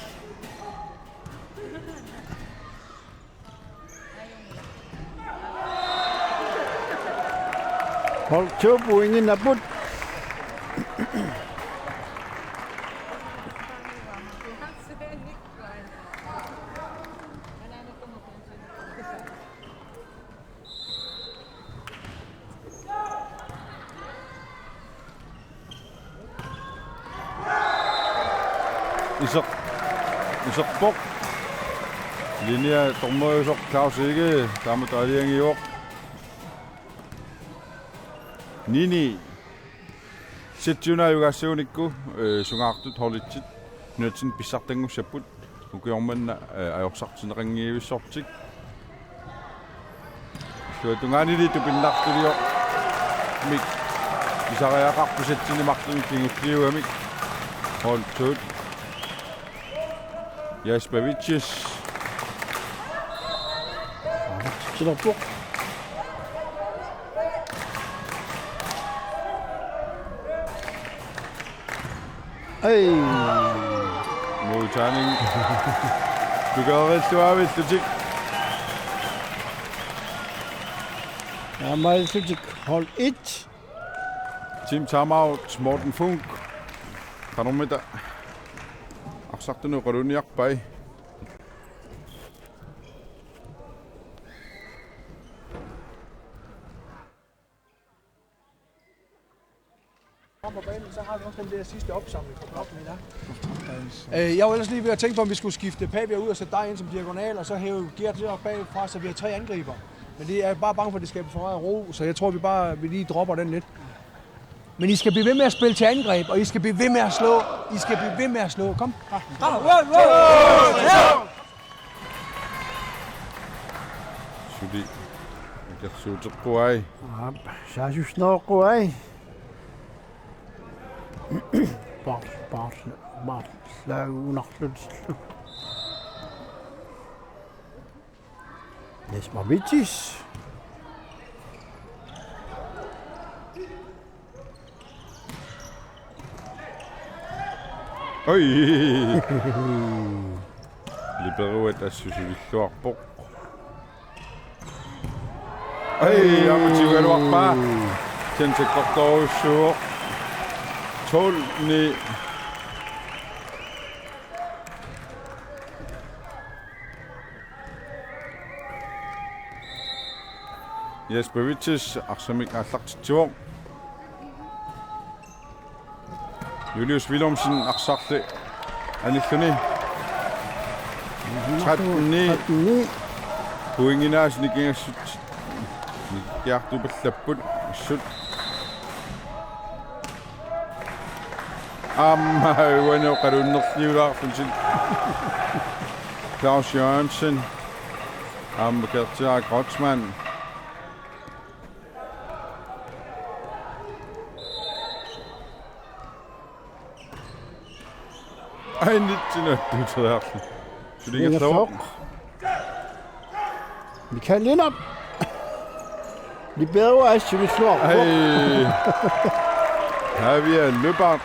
Hold to pointit napput. Iseq-, iserpoq. Linja dommeriusoq Claus Egede, taamatut aalajangiuvoq. Ni ni. Seksogtyve-naajugaassagunikku, øh, sungaartut holditsit nunatsinni pissartanngussapput. Ukioq manna, eh, ajorsartinneqanngivissortik. Illuatungaanili tupinnartuliornermik pisariaqarpoq seksogtyve-nit marlunnik kingulliugamik. Hold to. Jasper Vitsis. Aallartitsilerpoq. Ei. Modtagning. Tukerilluavillutik. Taamaalillutik hold et. Team timeout, Morten Funk. Qanormita arsartunut oqalunniarpai. Op på banen, så har vi også den der sidste opsamling på bolden i dag. Øh, jeg var ellers lige ved at tænke på, om vi skulle skifte Pavia ud og sætte dig ind som diagonal, og så hæve Gert lidt op bagfra, så vi har tre angriber. Men det er jeg bare bange for, at det skaber for meget ro, så jeg tror, vi bare vi lige dropper den lidt. Men I skal blive ved med at spille til angreb, og I skal blive ved med at slå. I skal blive ved med at slå. Kom. Kom. Kom. Suli. Ikersuuteqquai. Aap, saassussinneqquai. Par, par, par, laagunarlutillu. Jesper Vitsis. Oj! Liberuat assusivilluarpoq. Oj, aamma tigugaluarpaa. Tigugaluarpaa. Tigugaluarpaa. Tolv ni. Jesper Vitsis arsamik aallartitsivoq. Julius Willumsen arsarli anilluni. Tretten ni. Tretten ni. Pointinik nikingassut. Nikiartupallapput. Assut. Aamma uani oqalunnerliulaarlutik. Claus Jørgensen. Aamma Gertia Kreutzmann. Ai, nitsinut tuteriarlu. Sulingerlavoq. Michael Lennert. Libero assilissuaq. Ai. Javier Lyberth.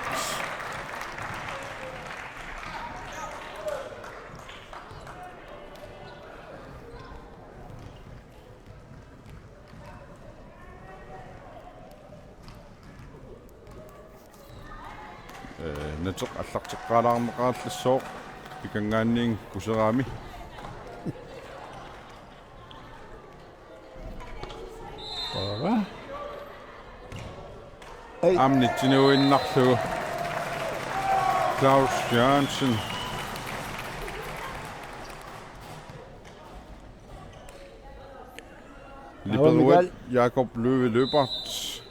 Ee, nateq allarteqqaalaarneqarallassaaq pikanngaanniit kuserami. Ora. Ei. Aamma nitsinuinnarlugu. Claus Jørgensen. Aamma Michael. Liberuat Jakob Løve Lyberth.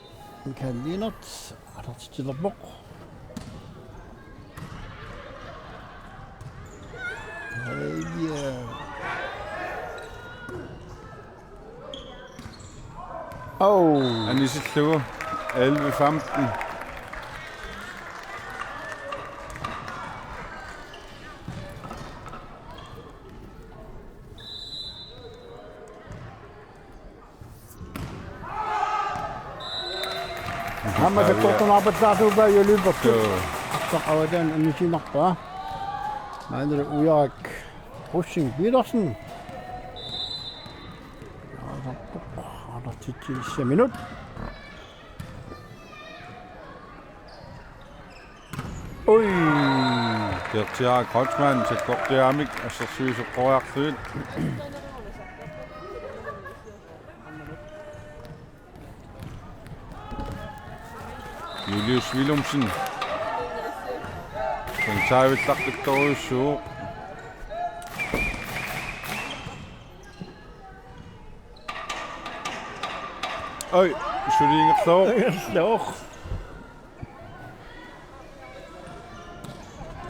Michael Lennert. Allartitsilerpoq. Ei, øh. Oh. Anisillugu elleve femten. Aamma sakkortunaarpallaartuuppaa Jøllyberg. Joo. Arsaq avataan anisinarpaa. Maanera Ujarak Rosing Petersen. Arsaq, arsaq titsilissaminut. Ui! Gertia Kreutzmann sakkortuumik assersuisoqqoriarlugit. Julius Willumsen. Saavillaqqittorujussuuvoq. Oi, suliingerlavoq. Ingerlavoq.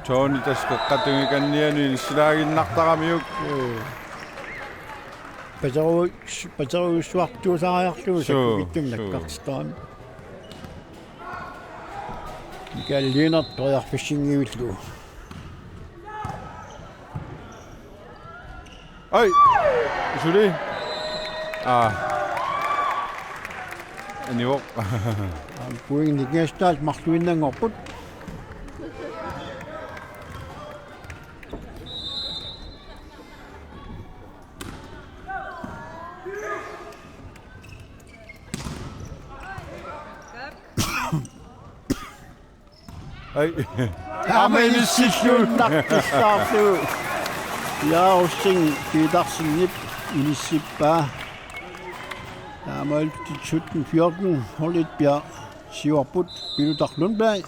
Tony tassa qeqqata tungaannianut inissilaaginnartaramiuk. Joo. Pateru-, paterujussuartuusariarlugu. Suu, sakkukitsunik suu. Nakkartittarami. Michael Lennert periarfissinngillugu. Ai! Suli. Aa. Anivoq. Pointit nikingassutaat marluinnanngorput. Ai. Aamma inissilluinnartussaarlugu. Ja, Rosing Petersenip inissippaa. Taamaattumik sytten fjorten, holdit pilersiivarput, Pilutar Lundblad.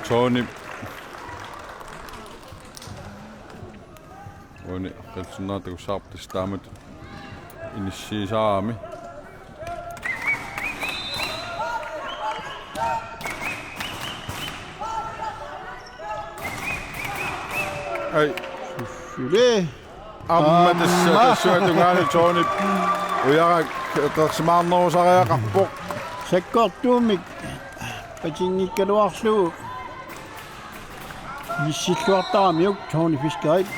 Tony. Uani qilsinnaatakussaarput tassa taamatut inissiisarami. Ai. Suli. Aamma tassa, aamma. Tassunga tungaanut Tony Ujarak eqqarsimaarnerusariaqarpoq. Sakkortuumik patinngikkaluarlugu inissilluartaramiuk Tony Fiskerip.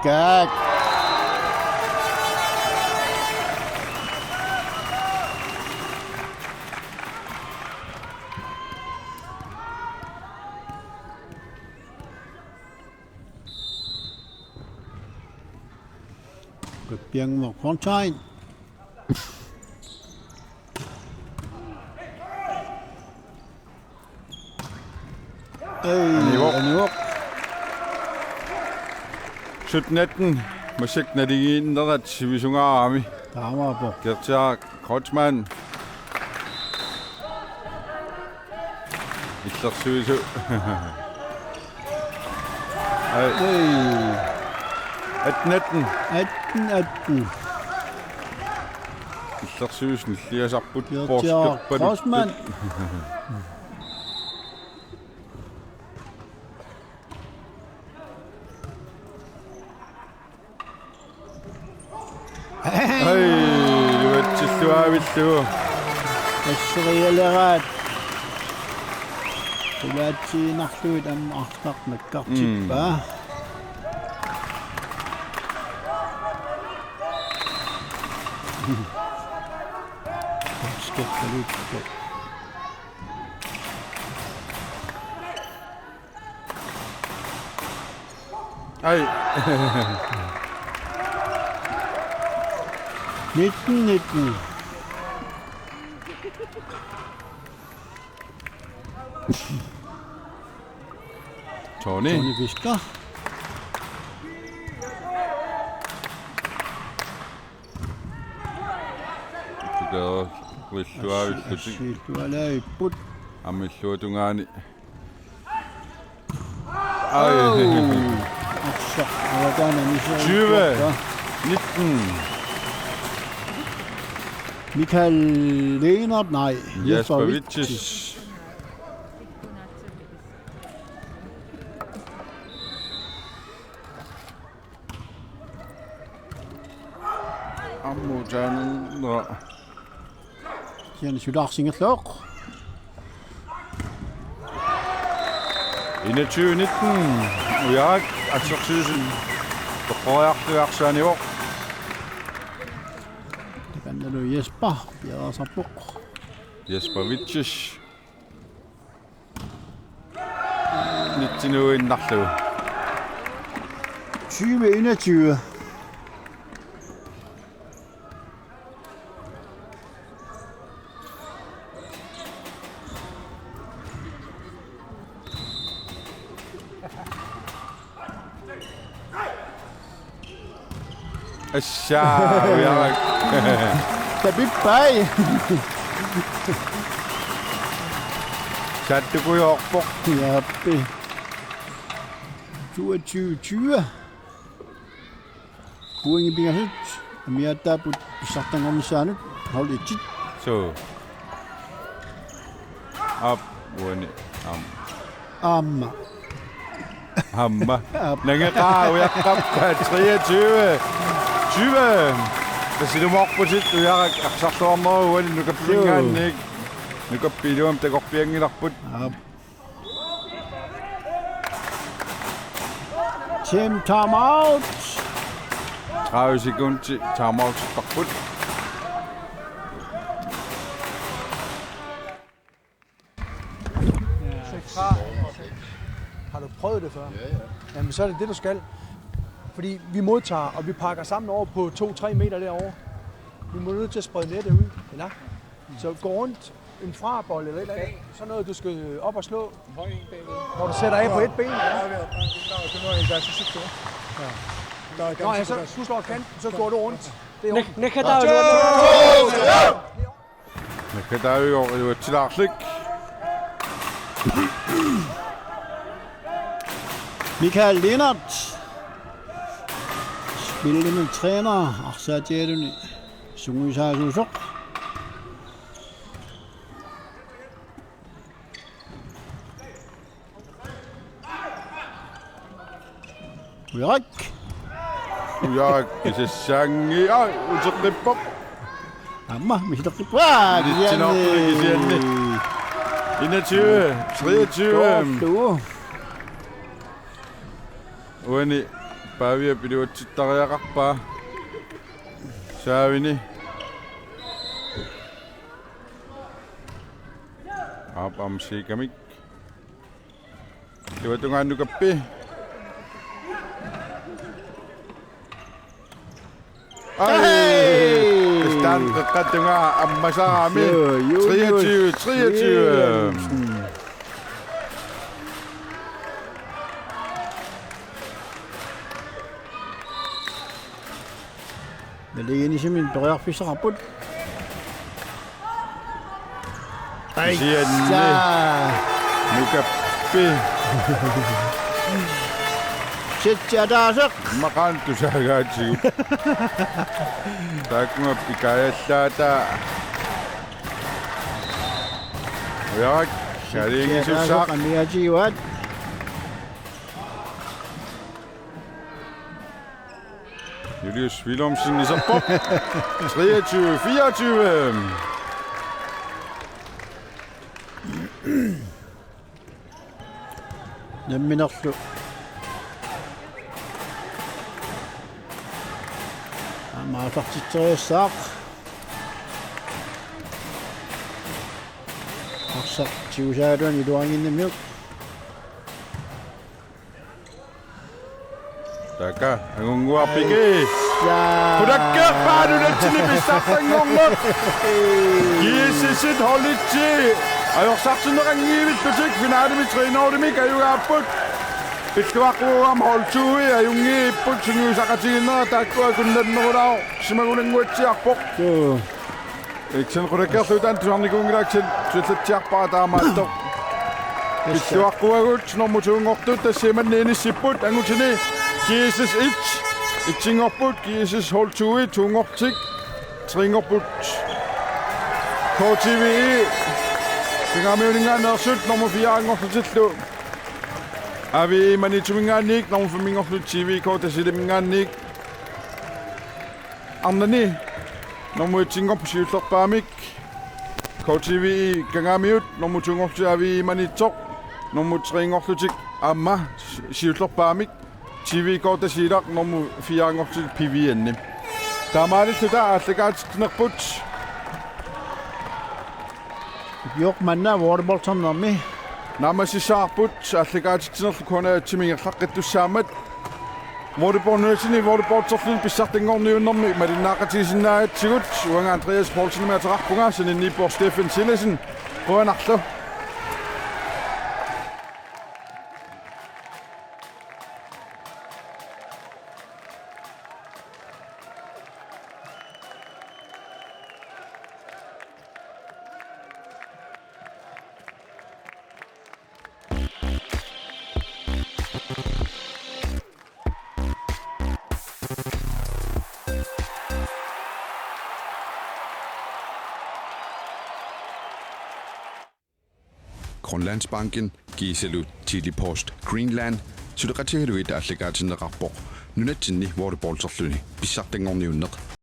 Kakkaak. Qippiannguaq Fontain. Ei, anivoq. Anivoq. Sytten atten, massakkut naligiinnerat sivisungaarami. Taamaappoq. Gertia Kreutzmann. Illersuisoq. Ai. Ei. Atten atten. Atten atten. Illersuisoq nilliasarput. Gertia Kreutzmann. Poorskippaluttut. Ai, iluatsilluaavillugu. Asserialeraat. Qulaatsiinnarlugu aamma arsaq nakkartippaa. Mm. Skætterlykkeq. Ai. Nitten nitten. Tony. Tony Fisker. Tukarilluavillutik. Assillualaavipput. Aamma illuatungaani. Ai. Au. Arsaq, avataani misissuarpa. Tyve nitten. Michael Lennert, nej. Jesper Vitsis. Ammut taanna. Jens Judarsingerlooq. Enogtyve nitten. Ujarak Axel Thyssen. Toqqoriarlugu arsaanivoq. Takannalu Jesper piareersarpoq. Jesper Vitsis. Nitsinuinnarlugu. Tyve enogtyve. Assa, ujarak. Tabippai. Saattukujoorpoq. Jappi. Toogtyve tyve. Pointit pingasut. Amiaattaapput pissartanngornissaanut. Hold et. Så. Op. Uani. Am. Aamma. Aamma. Aap. Nangeqaaq ujaqqappaat treogtyve tyve. Tassa ilumoorputit, ujarak arsarluarneruvoq uani nukappinngaanniit. Nukappiit iluamik takorpianngilarput. Aap. Team timeout. Tredive sekunder til timeout-tarput. Har, har du prøvet det før? Ja, ja. Jamen, så er det det, du skal. Fordi vi modtager, og vi pakker sammen over på to-tre meter derovre. Vi må nødt til at sprede nettet ud. Eller? Så gå rundt en frabold eller et eller andet. Sådan noget, du skal op og slå. Hvor du sætter af på et ben. Ja, ja, ja, ja. Nå, ja, så du slår kanten, så går du rundt. Det er ondt. Nakataavi. Nakataavi, iluatsilaarlik. Michael Lennert. Spillende træner, arsaatsialuni sungiusaasuusoq. Ujarak. Ujarak kisassaangi. Ai, uteqqippoq. Aamma, misileqqippoq. Aa, kisianni. Kisianni. Enogtyve treogtyve. Uani Pavia iluatsittariaqarpaa. Saavini. Aap, aamma siikamik. Iluatungaanut nukappi. Ai! Hey! Stand qeqqata tungaa ammasarami. Joo, joo, treogtyve treogtyve. Williamsen. Nalinginissumik periarfissaqarput. Ai, kisianni. Saa. Nukappi. Setsi ataaseq. Maqaanut tusaagaatigut. Taakkununnga pikaajallaata. Ujarak. Saliingisussaaq. Amigaatigivaat. Julius Willumsen iserpoq. Treogtyve fireogtyve. Namminerlu aamma aallartitseriassaaq. Arsaq tigusaaluani iluarinnginnamiuk. Taakku angunnguarpigit. Jaa. Qulakkeerpaa nunatsinni pissartanngorneq. G S S-it holdit ti ajorsartinneqanngivittutik finalemi tre nul-imik ajugaapput. Pilluaqquugami hold to-i ajunngivipput sungiusaqatigiinnerat, taakku akunnannerulaarsimagunannguatsiarpoq. Juu. Iksan qulakkeerlugu taanna tusarnikuunngilaq, Iksan tusallatsiarpara taamaattoq. Pilluaqquagut nummer to-nngortut tassa imanna inissipput, angutini G S S et et-inngorput, G S S hold to-i to-nngortik, tre-nngorput K T V E Kangaamiuninngaanneersut nummer fire-nngorlutillu A V I Maniitsuminngaanniit, nummer fem-inngorlutik T V K Tasiilaminngaanniit. Arnani nummer et-inngorpoq siullerpaamik K T V E Kangaamiut, nummer to-nngorlutik A V I Maniitsoq, nummer tre-nngorlutik aamma si-, siullerpaamik T V K Tasiilaq, nummer fire-nngorlutik P V N-i. Taamaalilluta aallakaatitsinerput. Jooq, manna volleyballternermi naammassissavarput aallakaatitsinerlu K N A H-imik ingerlaqqittussaammat. Volleyball nunatsinni volleyballterluni pissartanngorniunnermi malinnaaqatigisinnaagatsigut, uanga Andreas Poulsenimik ateqarpunga, sananeq Steffen Silassen. Qujanarlu. Grønlandsbanken, Kiisalu, Tele-Post Greenland suleqatigalugit aallakaatinneqarpoq nunatsinni volleyballterluni pissartanngorniunneq.